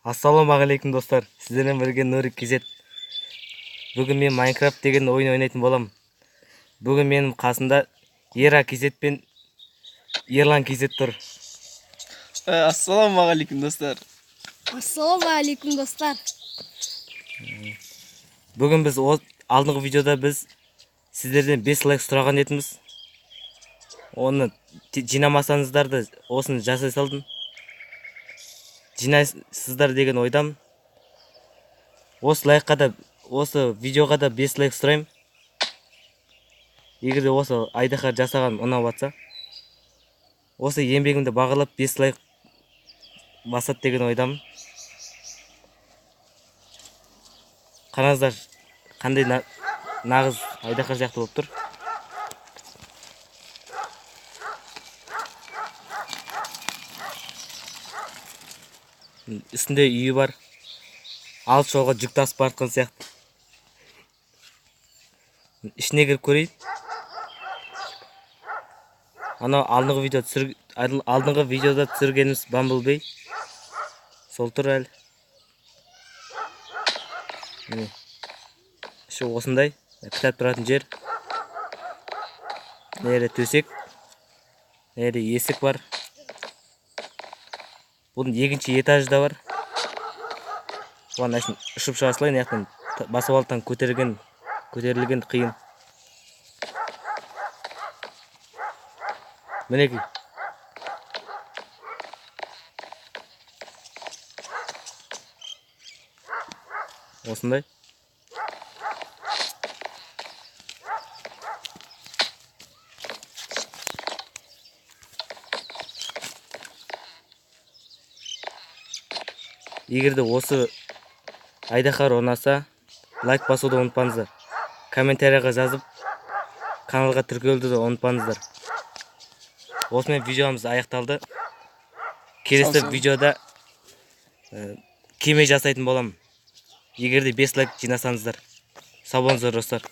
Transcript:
Ассалаумағалейкум достар, сіздермен бірге Нурик KZ. Бүгін мен Майнкрафт деген ойын ойнайтын боламын. Бүгін менің қасымда Ера KZ пен Ерлан KZ тұр. Ассалаумағалейкум достар. Ассалаумағалейкум достар. Бүгін біз алдыңғы видеода біз сіздерден 5 лайк сұраған едіміз. Оны жинамасаңыздар да осыны жасай салдым. Жинайсыздар деген ойдамын. Осы лайкқа да, осы видеоға да 5 лайк сұраймын. Егер де осы айдаһар жасаған ұнап жатса, осы еңбегімді бағалап 5 лайк басады деген ойдамын. Қараңыздар, қандай нағыз айдаһар сияқты болып тұр. Үстінде үйі бар. Алыс жолға жүк тасып бара жатқан сияқты. Ішіне кіріп көрейін. Анау алдыңғы видеода түсіргеніміз Бамблби. Сол тұр әлі. Міне. Іші осындай. Кітап тұратын жер. Мына жерде төсек. Мына жерде есік бар. Бұның екінші этажы да бар. Бұған әшейін ұшып шыға салайын, мына жақтан басып алттан көтерілген қиын. Мінекей. Осындай. Егер де осы айдаһар ұнаса, лайк басуды ұмытпаңыздар. Комментарияға жазып, каналға тіркелуді де ұмытпаңыздар. Осымен видеомыз аяқталды. Келесі Сау-сау. видеода кеме жасайтын боламын. Егер де 5 лайк жинасаңыздар. Сау болыңыздар достар.